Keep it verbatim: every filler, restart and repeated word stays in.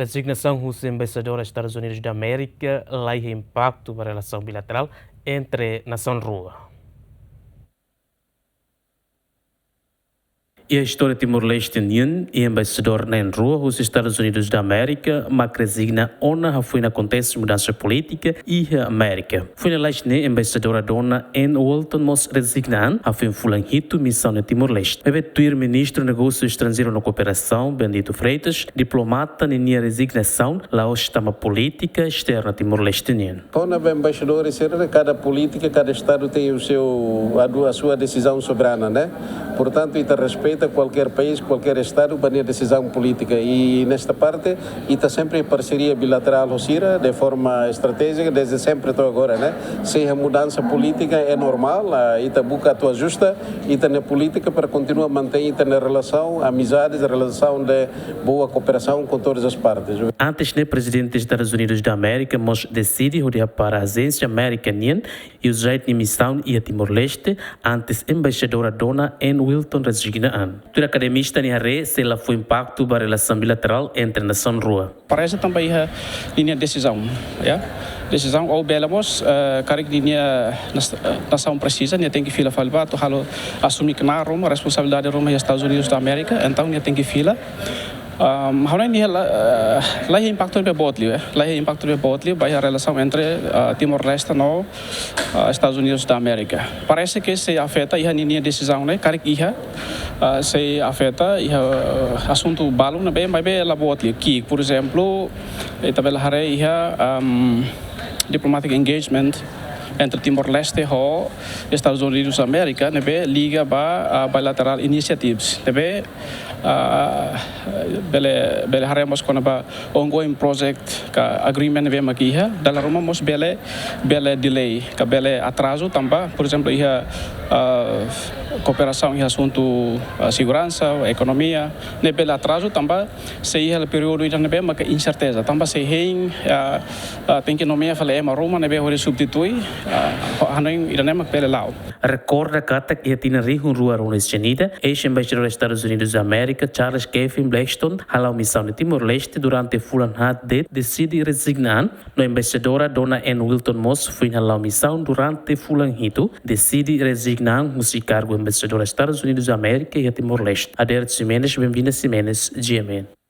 Rezignasaun husi embaixadora Estadus Unidus da Amérika la iha impaktu ba relasaun bilaterál entre nasaun rua. Iha istória Timor-Leste nian, iha embaixadór na'in rua husi Estadus Unidus da Amérika mak rezigna ona hafoin akontese mudansa polítika iha Amérika. Foin lalais ne'e embaixadora Dona Anne Walton mós rezigna an hafoin fulan hitu misaun iha Timor-Leste. Maibé tuir Ministru Negósiu Estranjeiru no Kooperasaun, Bendito Freitas, diplomata ninia rezignasaun la'ós tanba polítika esterna Timor-Leste nian. Kona-ba embaixadores sira, kada polítika, kada estadu tem o seu, a, du- a sua decisão soberana, né? Portanto, ita respeita qualquer país, qualquer estadu, ba nia decisão política. E nesta parte, ita sempre parseria bilaterál ho sira, de forma estratégica, desde sempre até agora, né? Se a mudança política é normal, a, ita buka atu ajusta ita-nia polítika para continua mantein ita-nia relasaun, amizades, relasaun de boa cooperação com todas as partes. Antes ne'e, Prezidente Estadus Unidus da Amérika mós deside hodi hapara Ajénsia Amérika nian iha uzaid nia misaun iha Timor-Leste, antes embaixadora Dona Anne Walton rezigna an. Tuir akademista ne'e haree sei la fó impaktu ba relasaun bilaterál entre nasaun rua. Parese tanba iha ninia desizaun, ya. Desizaun ou bele mós, eh, karik ninia nas-, eh, nasaun presiza, nia tenke fila fali ba atu halo, asumi knaar ruma, responsabilidade ruma iha Estadus Unidus da Amérika, entaun nia tenke fila. Ahm, ha'u hanoin nia la, eh, la iha impaktu ne'ebé boot liu, eh. La iha impaktu ne'ebé boot liu ba iha relasaun entre, eh, Timor-Leste no, eh, Estadus Unidus da Amérika. Parese ke sei afeta iha ninia desizaun ne'e, karik iha, ah, sei afeta iha, ah, asuntu balun ne'ebé, maibé la boot liu. Ki'ik, por ezemplu, ita bele haree iha, ahm, diplomatic engagement entre Timor-Leste ho Estadus Unidus Amérika, ne'ebé liga ba, ah, bilateral initiatives. Ne'ebé, ah, bele, bele haree mós kona-ba ongoing project ka agreement ne'ebé mak iha, dala ruma mós bele, bele delay, ka bele atrazu tanba, por ezemplu, iha, ah, kooperasaun iha asuntu, ah, seguransa, ekonomia, ne'e bele atrazu tanba sei iha períodu ida ne'ebé maka inserteza, tanba sei hein, ah, ah, tenke nomeia fali ema ruma ne'ebé hodi substitui, ah, hanoin ida ne'e mak bele la'o. Rekorda katak iha tinan rihun rua ruanulu-resin-ida, eis-embaixadór Estadus Unidus da Amérika, Charles Kevin Blackstone, hala'o misaun iha Timor-Leste durante fulan haat de'it, deside rezigna an, no embaixadora Dona Anne Walton mós foin hala'o misaun durante fulan hitu, deside rezigna an husi kargu embaixadora Estadus Unidus da Amérika iha Timor-Leste. Aderito Ximenes, Benvinda Ximenes, G M N.